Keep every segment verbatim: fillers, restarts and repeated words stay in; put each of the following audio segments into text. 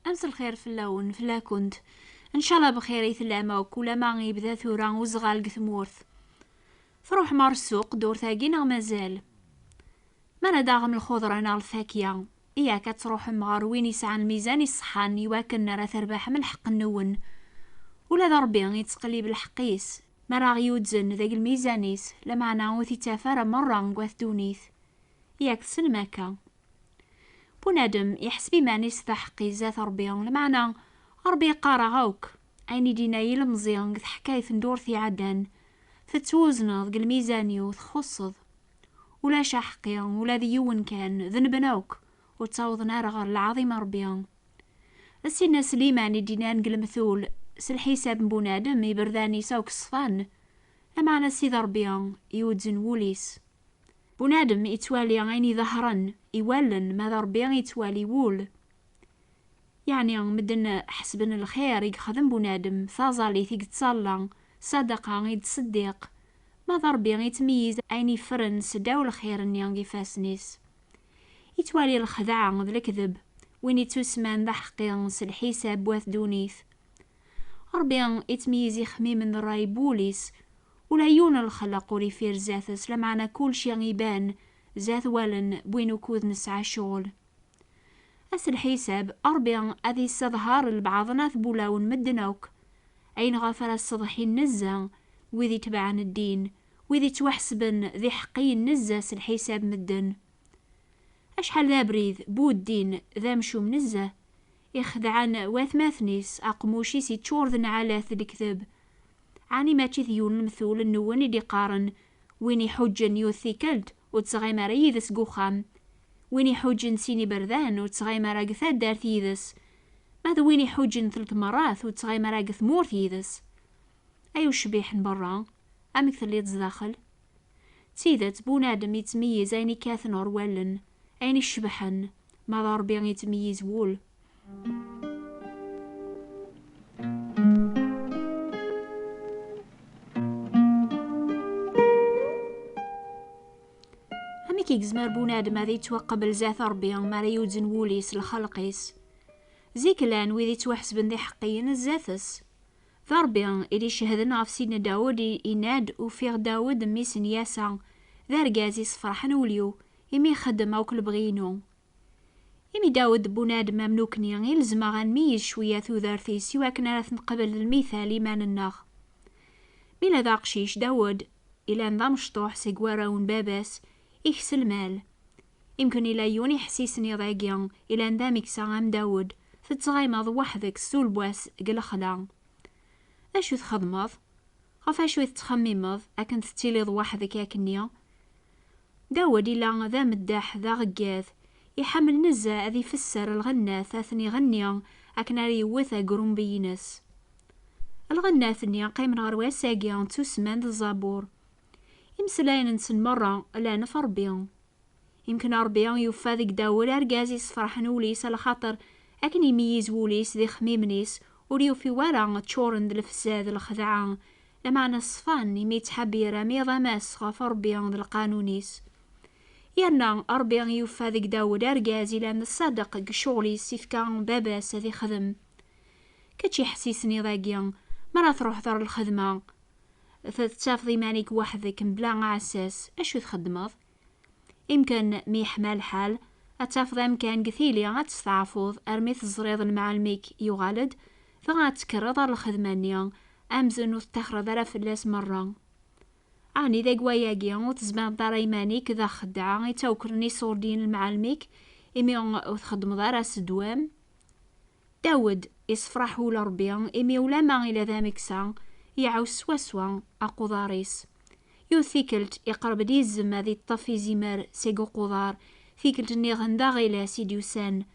Mselxir fell-awen, fell-akent. Ncallah bxir i tellam akk, ulama yebda tura uzɣal deg tmurt. Truḥem ɣer ssuq ddurt-agi neɣ mazal? Ma ara d-aɣem lxuḍra neɣ lfakya, yak ad truḥem ɣer win yesɛan lmizan iṣeḥḥan i wakken ara terbaḥem lḥeqq-nwen. Ula d Ṛebbi yettqellib lḥeqq-is, mi ara ɣ-yuzen deg lmizan-is, lameɛna ur t-ittaf ara merra deg wat ddunit. Yak tessnem akka. Bunadem iḥseb iman-is d aḥeqqi zdat Ṛebbi, lameɛna Ṛebbi yeqqar-aɣ akk, ayen i d-yenna yilemẓi deg teḥkayt n ddurt iɛeddan, tettwuzneḍ deg lmizan-iw txuṣṣeḍ. Ulac aḥeqqi ula d yiwen kan, denben akk, ur ttawḍen ara ɣer lɛaḍima n Ṛebbi. D Sidna Sliman i d-yennan deg lemtul, s lḥisab n bunadem iberdan-is akk ṣfan, lameɛna Sidi Ṛebbi iwezzen wul-is. Bunadem ittwali ayen iḍehren i wallen, ma d Ṛebbi ittwali wul. Yeɛni medden ḥesben lxir i yexdem bunadem, taẓallit i yettẓalla, ṣṣadaqa i yettṣeddiq, ma d Ṛebbi ittmeyyiz ayen iffren seddaw lxir-nni deg ifassen-is. Ittwali lxedɛa d lekdeb, win ittusemman d aḥeqqi s lḥisab n wat ddunit. Ṛebbi ittmeyyiz ixemmimen d ṛṛay n wul-is, ula yiwen n lxelq ur ifir zdat-s, lameɛna kulci iban zdat wallen n win ukud nesɛa ccɣel. Ass n lḥisab, Ṛebbi ad isseḍher lbeɛḍ n at wulawen n medden akk, ayen ɣef ara sseḍḥin nezzeh wid itebɛen ddin, wid ittwaḥesben d iḥeqqiyen nezzeh s lḥisab n medden. Acḥal d abrid bu ddin d amcum nezzeh, ixedɛen watmaten-is, aqemmuc-is yeččur d nnɛalat d lekdeb. Ɛni mačči d yiwen lemtul nwen i d-iqqaren, win iḥuǧǧen yiwet tikkelt ur ttɣim ara yid-s deg uxxam, win iḥuǧǧen sin iberdan ur ttɣim ara deg taddart yid-s, ma d win iḥuǧǧen telt merrat ur ttɣim ara deg tmurt yid-s? Ay ucbiḥ n berra, amek telliḍ zdaxel? D tidet, bunadem ittmeyyiz ayen ikkaten ɣer wallen, ayen icebḥen, ma d Ṛebbi ittmeyyiz wul. Amek i yezmer bunadem ad yettwaqbel zdat Ṛebbi mi ara yuzen wul-is lxelq-is? Zik llan wid yettwaḥesben d iḥeqqiyen zdat-s. D Ṛebbi i d-icehden ɣef Sidna Dawed, i, yenna-d, ufiɣ Dawed, mmi-s n Yasa, d argaz isefraḥen ul-iw, imi ixeddem akk lebɣi-inu. Imi Dawed d bunadem am nukni, i lezmeɣ ad nmeyyiz cwiya tudert-is i wakken ara t-neqbel d lmital iman-nneɣ. Mi yella d aqcic, Dawed, ilan d amecṭuḥ seg warraw n baba-s, ikes lmal. Imken ila yiwen iḥessisen iḍ-agi, ilan d ameksa am Dawed, tettɣimeḍ weḥd-k s ulbas deg lexla. D acu txedmeḍ? Ɣef acu i tettxemmimeḍ akken tettiliḍ weḥd-k akkenni? Dawed ila d ameddaḥ, d aɣeggad, iḥemmel nezzeh ad ifesser lɣennat, ad ten-iɣenni akken ara yewwet agrumbi-ines. Lɣennat-nni qqimen ɣer wass-agi ttusemman d ẓẓabur. Imeslayen-nsen merra llan ɣef Ṛebbi. Imken Ṛebbi yufa deg Dawed argaz isefraḥen ul-is, alaxaṭer akken imeyyiz wul-is d ixemmimen-is, ur yufi wara ččuren d lefsad, lxedɛa, lameɛna ṣfan, imi yettḥebbir am iḍ am ass ɣef Ṛebbi d lqanun-is. Yerna Ṛebbi yufa deg Dawed argaz ilan d ṣṣadeq deg ccɣel-is ifka baba-s ad ixdem. Kečč iḥessisen iḍ-agi, mi ara truḥeḍ ɣer lxedma, tettafeḍ iman-ik weḥd-k mebla aɛessas, acu txeddmeḍ? Imken mi yeḥma lḥal, ad tafeḍ amkan deg tili ad testeɛfuḍ armi teẓriḍ lemɛelm-ik yuɣal-d, dɣa ad tekkreḍ ɣer lxedma-nni, amzun ur tettaxreḍ ara fell-as merra. Ɛni deg wayagi ur tezmireḍ ara iman-ik d axeddaɛ i ttawkren iṣurdiyen n lemɛelm-ik, imi ur txeddmeḍ ara s ddwam? Dawed, isefraḥ ul Ṛebbi, imi ulama ila d ameksa, iɛawes swaswa aquḍar-is. Yiwet tikkelt, iqerreb-d izem ad iṭṭef izimer seg uquḍar, tikkelt nniḍen d aɣilas i d-yusan.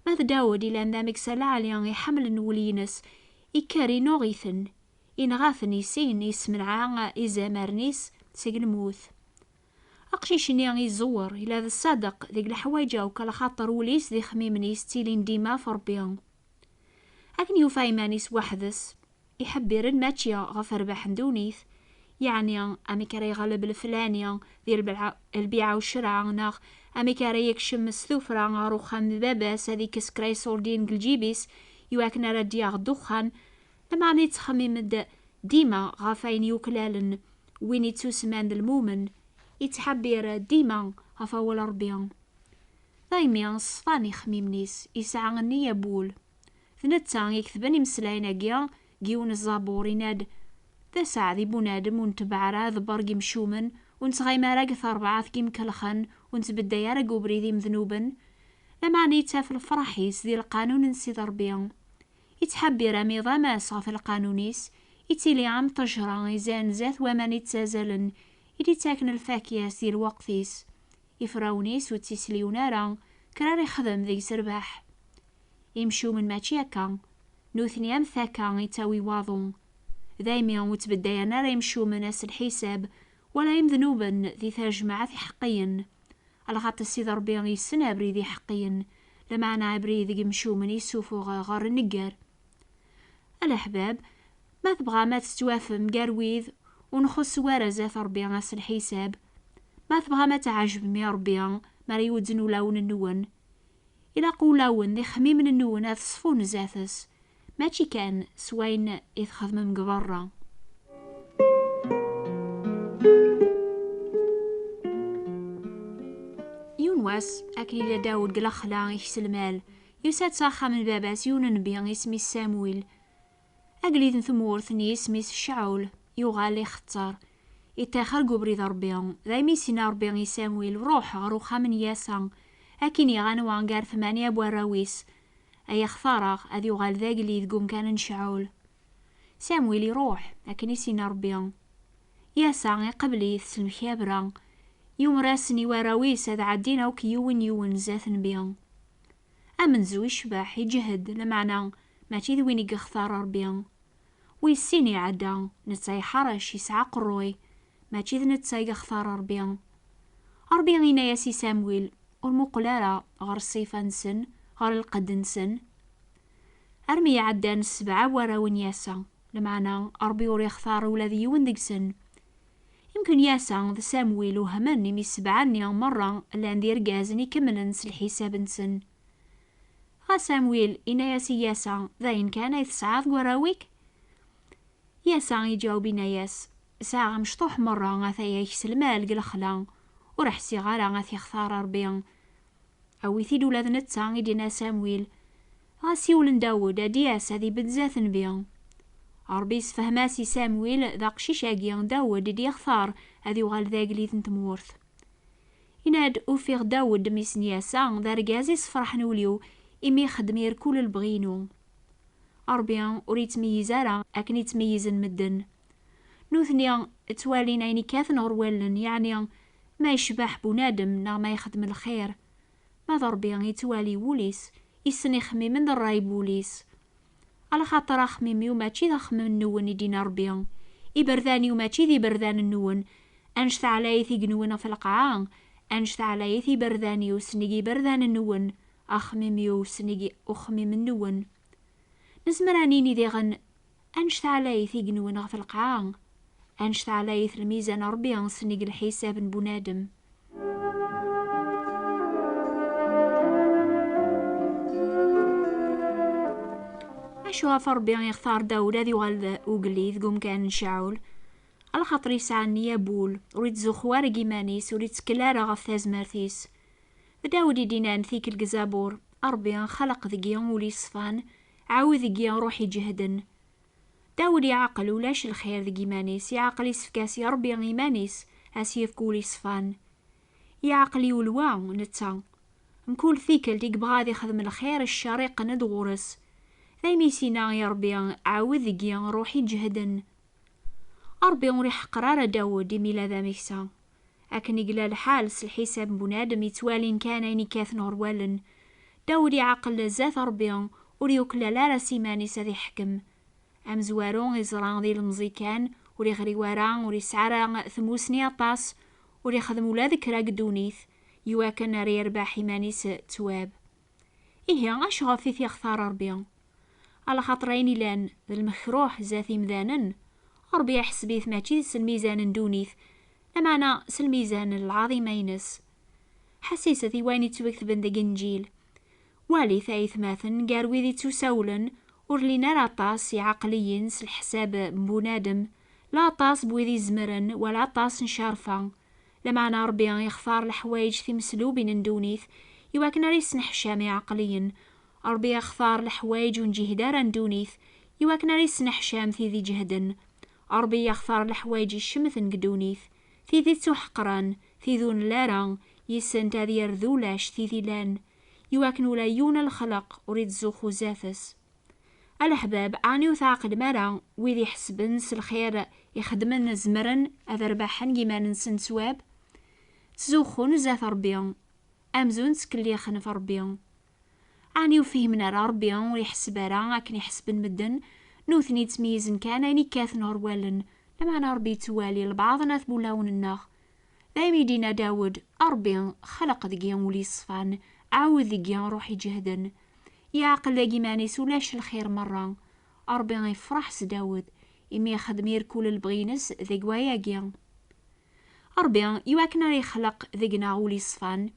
Ma d Dawed ilan d ameksa lɛali iḥemmlen wul-ines, ikker inuɣ-iten, inɣa-ten i sin, ismenɛa izamaren-is seg lmut. Aqcic-nni iẓewwer, ila d ṣṣadeq deg leḥwayeǧ akk, alaxaṭer ul-is d ixemmimen-is ttilin dima ɣef Ṛebbi. Akken yufa iman-is weḥd-s, iḥebbiren mačči ɣef rrbeḥ n ddunit, Yeɛni, amek ara yeɣleb leflani di lbiɛa, lbiɛa u ccra, neɣ amek ara yekcem s tuffra ɣer uxxam n baba-s, ad ikkes kra iṣurdiyen deg lǧib-is, iwakken ara d-yaɣ ddexxan. Lameɛna yettxemmim-d dima ɣef wayen yuklalen win ittusemman d lmumen, yettḥebbir dima ɣef awal Ṛebbi. Daymi ṣṣfan ixemmimen-is, yesɛa nniya n wul. D netta i iketben imeslayen-agi deg yiwen n zzabur, yenna-d: "D aseɛdi bunadem ur netbeɛ ara aḍebber n yimcumen, ur nettɣimi ara deg terbaɛt n yimkelxen, ur nettbedday ara deg ubrid imednuben." Lameɛna yettaf lefraḥ-is di lqanun n Sidi Ṛebbi. Yettḥebbir amiḍan-is ɣef lqanun-is, yettili am ṭṭejra izan zdat waman ittazalen, i d-ittaken lfakya-s di lweqt-is. Ifrawen-is ur ttisliwen ara, kra ara ixdem deg-s rrbeḥ. Imcumen mačči akka, nutni am takka ittawi waḍu. Daymi ur ttbeddayen ara imcumen ass lḥisab, wala imednuben di tajmaɛt iḥeqqiyen. Alaxaṭer Sidi Ṛebbi yessen abrid iḥeqqiyen, lameɛna abrid n yimcumen yessufuɣ ɣer nnger. A leḥbab, ma tebɣam ad tettwafem gar wid ur nxuṣṣ wara zdat Ṛebbi ass lḥisab, ma tebɣam ad tɛejbem i Ṛebbi mi ara iwezzen ulawen-nwen, ilaq ulawen d ixemmimen-nwen ad ṣfun zdat-s, mačči kan s wayen i txedmem deg beṛṛa. Yiwen wass, akken yella Dawed deg lexla ikes lmal, yusa-d s axxam n baba-s yiwen n nnbi isem-is Samwil. Agellid n tmurt-nni isem-is Cɛul, yuɣal ixetter, iṭṭixer deg ubrid n Ṛebbi. Daymi i s-yenna Ṛebbi i Samwil: "Ṛuḥ ɣer uxxam n Yasa, ad k-iniɣ anwa gar tmanya n warraw-is ay xtareɣ ad yuɣal d agellid deg umkan n Cɛul." Samwil iṛuḥ, akken i s-yenna Ṛebbi. Yasa iqbel-it s lemkabra, yumer-asen i warraw-is ad ɛeddin akk yiwen yiwen zdat nnbi. Amenzu icbeḥ, iǧhed, lameɛna mačči d win i yextar Ṛebbi. Wis sin iɛedda, netta iḥerrec, yesɛa aqerruy, mačči d netta i yextar Ṛebbi. Ṛebbi yenna-yas i Samwil: "Ur muqel ara ɣer ṣṣifa-nsen, ɣer lqedd-nsen." Armi iɛeddan sebɛa warraw n Yasa, lameɛna Ṛebbi ur ixtar ula d yiwen deg-sen. Imken Yasa d Samwil uhmen imi sebɛa-nni merra llan d irgazen ikemlen s lḥisab-nsen. Ɣas Samwil yenna-yas i Yasa: "D ayen kan ay tesɛiḍ deg warraw-ik?" Yasa iǧaweb, yenna-yas: "Sɛiɣ amecṭuḥ merra, ataya ikes lmal deg lexla, ur ḥsiɣ ara ad t-ixtar Ṛebbi." "Awi-t-id ula d netta," i d-yenna Samwil. Ɣas siwlen Dawed ad d-yas ad ibedd zdat nnbi. Ṛebbi yessefhem-as i Samwil d aqcic-agi Dawed i d-yextar ad yuɣal d agellid n tmurt. Yenna-d: "Ufiɣ Dawed, mmi-s n Yasa, d argaz isefraḥen ul-iw, imi ixeddem irkul lebɣi-inu." Ṛebbi ur yettmeyyiz ara akken i ttmeyyizen medden. Nutni ttwalin ayen ikkaten ɣer wallen, yeɛni ma yecbeḥ bunadem neɣ ma ixeddem lxir. Ma d Ṛebbi yettwali wul-is, yessen ixemmimen d ṛṛay n wul-is. Alaxaṭer axemmim-iw mačči d axemmem-nwen, i d-yenna Ṛebbi. Iberdan-iw mačči d iberdan-nwen. Annect ɛlayit igenwen ɣef lqaɛa, annect ɛlayit iberdan-iw sennig iberdan-nwen, axemmim-iw sennig uxemmim-nwen. Nezmer ad nini diɣen: "Annect ɛlayit igenwen ɣef lqaɛa, annect ɛlayit lmizan n Ṛebbi sennig lḥisab n bunadem." Acu ɣef Ṛebbi ixtar Dawed ad yuɣal d ugellid deg umkan n Cɛul? Alaxaṭer yesɛa nniya n wul, ur ittzuxxu ara deg yiman-is, ur ittkel ara ɣef tazmert-is. D Dawed i d-innan tikkelt deg Zabur: "A Ṛebbi, xleq deg-i ul yeṣfan, ɛawed deg-i ṛṛuḥ iǧehden." Dawed iɛqel ulac lxir deg yiman-is, iɛqel isefk-as i Ṛebbi iman-is, ad s-yefk ul yeṣfan. Iɛqel iwelwa netta. Mkul tikkelt i yebɣa ad ixdem lxir, ccer iqqen-d ɣur-s. Daymi i s-yenna i Ṛebbi: "Ɛawed deg-i ṛṛuḥ iǧehden." Ṛebbi ur iḥeqqer ara Dawed imi yella d ameksa. Akken i yella lḥal s lḥisab n bunadem yettwalin kan ayen ikkaten ɣer wallen, Dawed iɛqel zdat Ṛebbi, ur yuklal ara s iman-is ad iḥkem. Amezwaru iẓra d ilemẓi kan, ur iɣriw ara, ur yesɛi ara tmusni aṭas, ur ixdem ula d kra deg ddunit, iwakken ara yerbeḥ iman-is d twab. Ihi, acu ɣef i t-yextar Ṛebbi? Alaxaṭer ayen ilan d lmekruḥ zdat imdanen, Ṛebbi iḥseb-it mačči s lmizan n ddunit, lameɛna s lmizan n lɛaḍima-ines. Ḥassiset i wayen yettwaketben deg Inǧil. Walit aytmaten gar wid ittusawlen, ur llin ara aṭas iɛaqliyen s leḥsab n bunadem, la aṭas n wid izemren wala aṭas n ccerfa. Lameɛna Ṛebbi ixtar leḥwayeǧ timeslubin n ddunit iwakken ara yesneḥcam iɛaqliyen. Ṛebbi ixtar leḥwayeǧ ur nǧihd ara n ddunit iwakken ara yesneḥcam tid iǧehden. Ṛebbi ixtar leḥwayeǧ icemten deg ddunit, tid ittuḥeqren, tid ur nelli ara yis-sent ad yerr d ulac tid ilan, iwakken ula yiwen n lexleq ur ittzuxxu zdat-s. A leḥbab, ɛni ur tɛeqlem ara wid iḥesben s lxir ixeddmen zemren ad rbaḥen deg yiman-nsen d sswab? Ttzuxxun zdat Ṛebbi, amzun ttkellixen ɣef Ṛebbi. Ɛni ur fhimen ara Ṛebbi ur iḥesseb ara akken i ḥesben medden? Nutni ttmeyyizen kan ayen ikkaten ɣer wallen, lameɛna Ṛebbi yettwali lbaɛḍ n at wulawen-nneɣ. Daymi i d-yenna Dawed, a Ṛebbi, xleq deg-i ul yeṣfan, ɛawed deg-i ṛṛuḥ iǧehden. Yeɛqel deg iman-is ulac lxir merra. Ṛebbi ifreḥ s Dawed, imi ixdem irkul lebɣi-ines deg wayagi. Ṛebbi, iwakken ara ixleq deg-neɣ ul yeṣfan,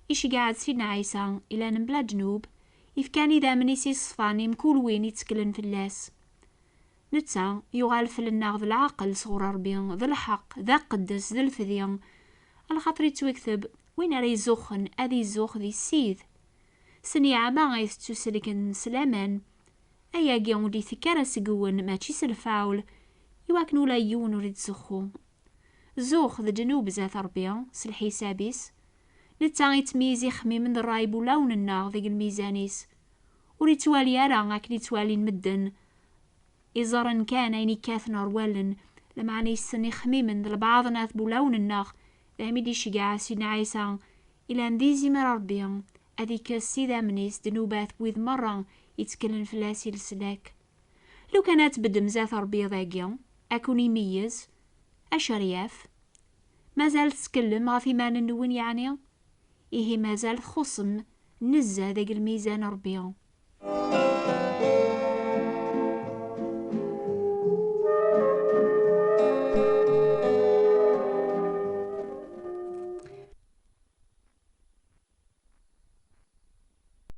iceggeɛ-d Sidna Ɛisa, ilan mebla ddnub, ifkan idammen-is iṣfan i mkul win itteklen fell-as. Netta yuɣal fell-nneɣ d leɛqel sɣur Ṛebbi, d lḥeqq, d aqeddes, d lefdi. Alaxaṭer ittwakteb, win ara izuxxen ad izux di Ssid. S nniɛma ay tettuselken s laman. Ayagi ur d-itekk ara seg-wen, mačči s lfaɛul, iwakken ula yiwen ur ittzuxxu. Zux d ddnub zdat Ṛebbi, s lḥisab-is. Netta ittmeyyiz ixemmimen d ṛṛay n wulawen-nneɣ deg lmizan-is. Ur ittwali ara akken i ttwalin medden. Iẓerren kan ayen ikkaten ɣer wallen, lameɛna yessen ixemmimen d lbaɛḍ n at wulawen-nneɣ, daymi d-iceggeɛ Sidna Ɛisa, ilan d izimer Ṛebbi, ad ikkes s idammen-is ddnubat n wid merra yetteklen fell-as i leslak. Lukan ad tbeddem zdat Ṛebbi dagi, ad ken-imeyyez, acu ara yaf? Mazal tettkellem ɣef iman-nwen yeɛni? Ihi mazal txuṣṣem nezzeh deg lmizan n Ṛebbi.